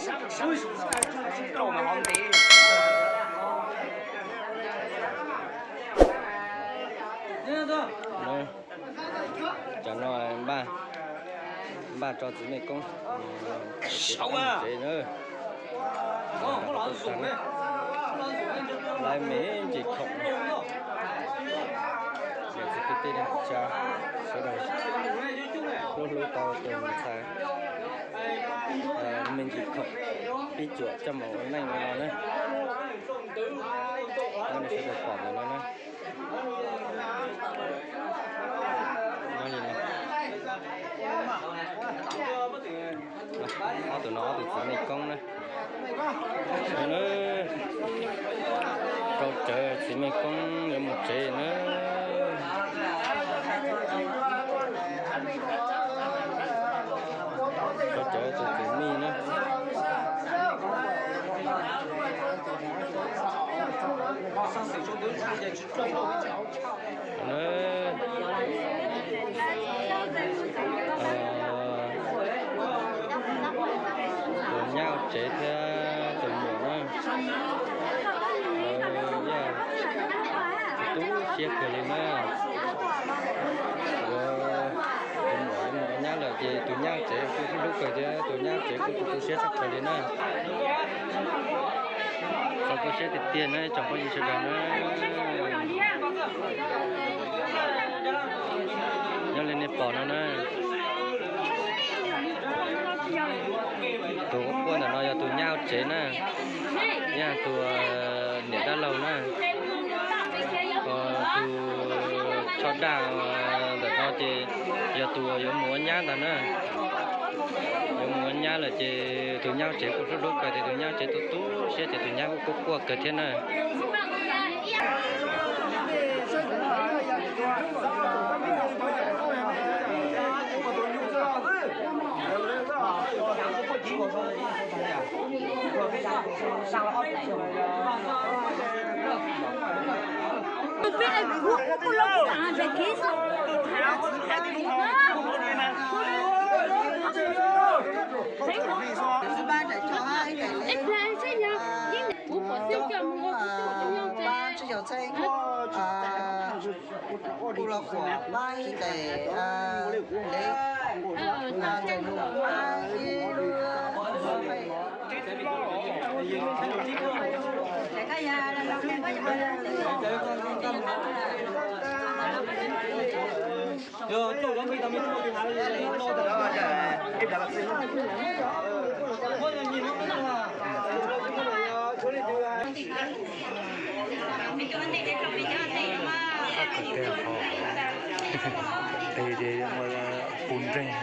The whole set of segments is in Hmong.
Cov no npaj, npaj tso txiv mej koob tsev na. Lawv me ntsis khoom, niam txiv kwv tij neej tsa sawv daws hlub hlub tau tus ntxhais me ntsis khoom pib cuam coj mus ua neej no na. Nyob nej sawv daws pom ntawm no na. Ob tug no ob tug txiv mej koob na. Rau rawv txiv mej koob yuav mus tsev na. Rau rawv tus txiv mej na. Tus nyab tsev thiab tus muam na, lawv tu siab kawg li na. Tus muam mus ua nyab lawm ces tus nyab tsev kuj hlub kawg thiab, tus nyab tsev kuj tu siab tshaj plaws li na. Txaus tu siab tiag tiag na tsoom phooj ywg sawv daws na. Nyob li nej pom no na, tus quaj quaj ntawm no yog tus nyab tsev na, yog tus niam dab laug na. Tus tsho daj ntawm no ces yog tus yuav mus ua nyab ntag na. Yuav mus ua nyab lawm ces tus nyab tsev kuj hlub hlub kawg thiab, tus nyab tsev tu tu siab ces tus nyab kuj quaj quaj kawg thiab na. Kuv los kuam pab ib tes lev ntxais lus pab ib lub. Tab tom tiag ho, tes ces ua puv nreeg na.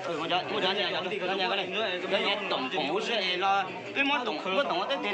Muab cov niam cov txiv, cov niam cov txiv, cov niam toom poom huv si es los twb muab toom, muab toom ua teb tes.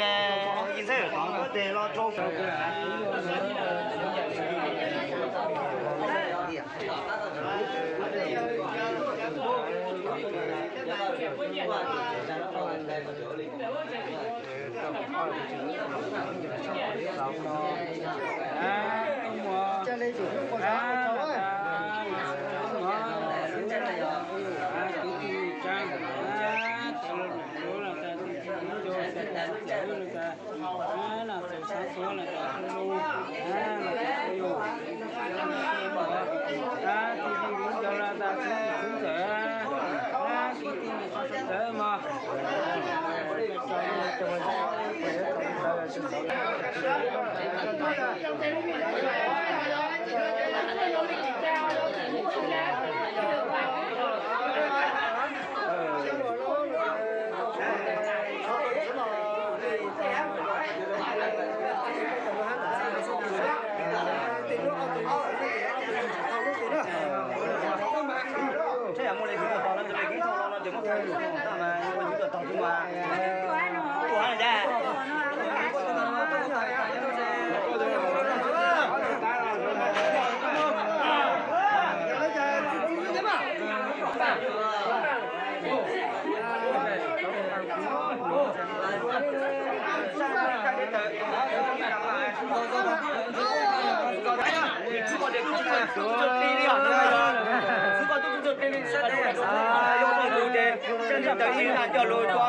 Cov ib na coj lus cov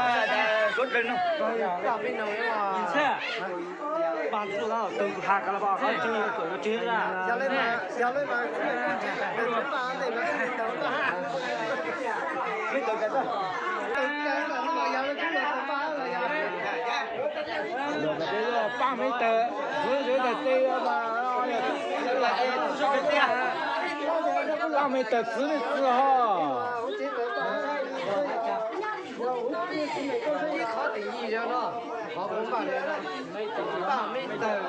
suav dlawg no. Ib txhia, pab txuj na, tus ha ka los pab qhov txuj kom yuav tsis la. Pab me tawg txwv txwv tawg txi, pab me tawg txwv txwv ho. Ib qhov tim yim no, qhov kuv npaj, npaj me tawg,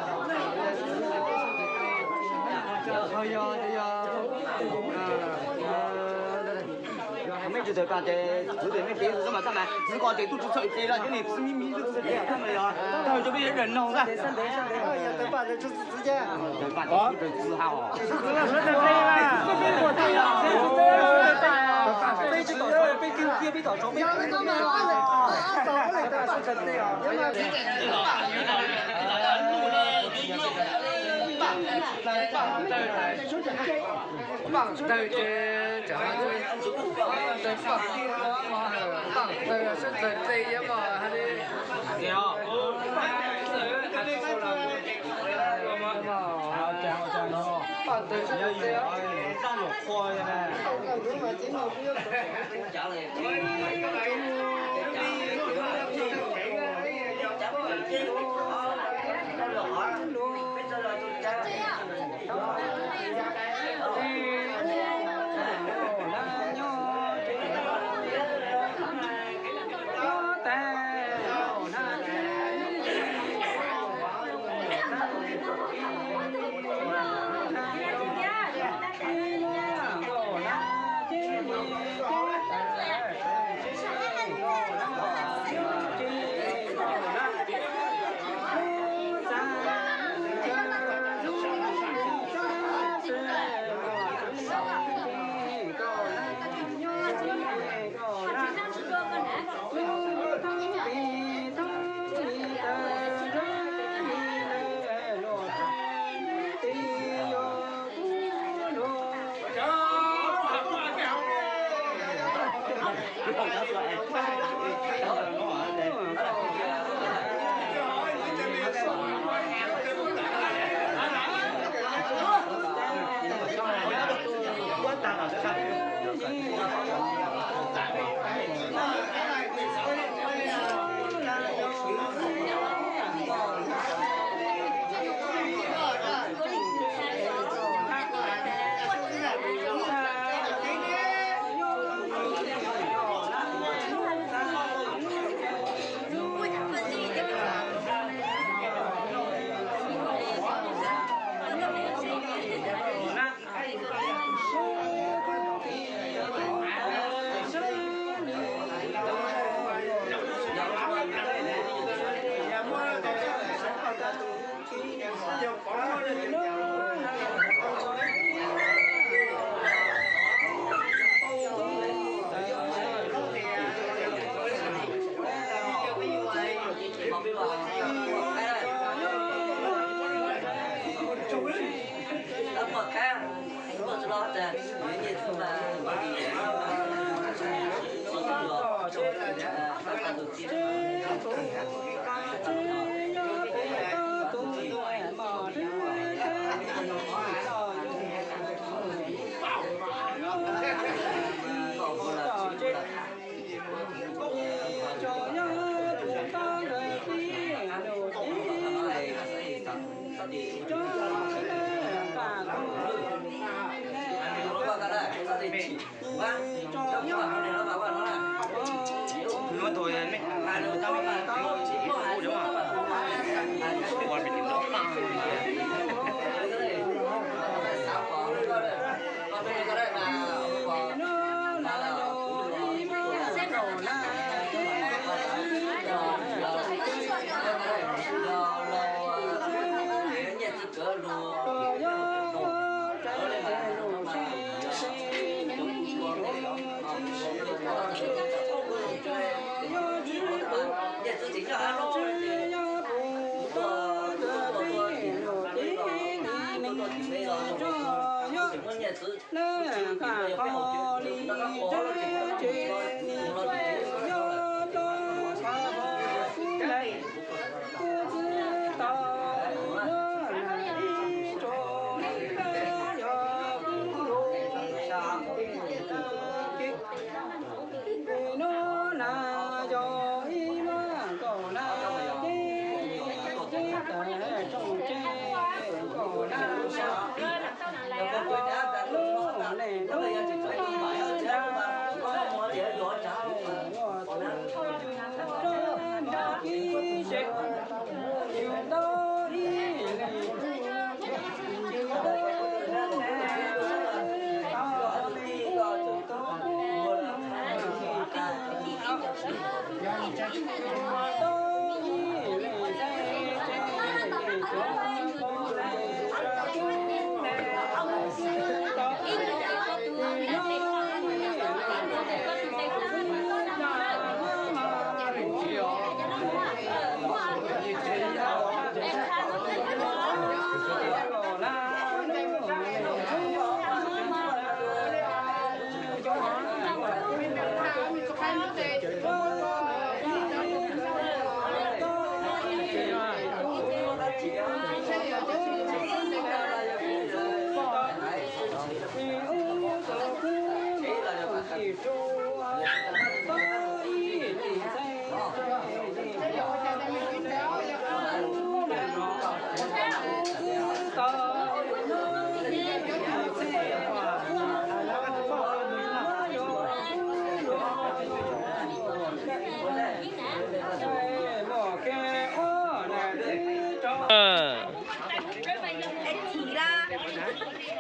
ho yog yog me tsis tawg pas ces txwv tes me kev txwv mas txaj mas txwv ko ces tub tsis txhawj ces los cov niag txwv me me txwv txhawj ces txaj mas yog tag rau peb yog daws noog xwb. Tawg pas txwv txwv ha os. Paj tawg ces tawg paj tawg sab tawg txi yuav mas ha li. Paj tawg sab tawg txi.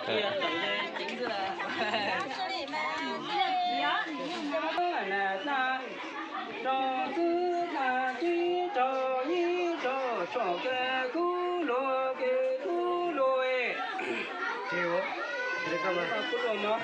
Rau xwb tag kib rau yib rau tsom kev kub luag kev kub luag. Kub luag mog.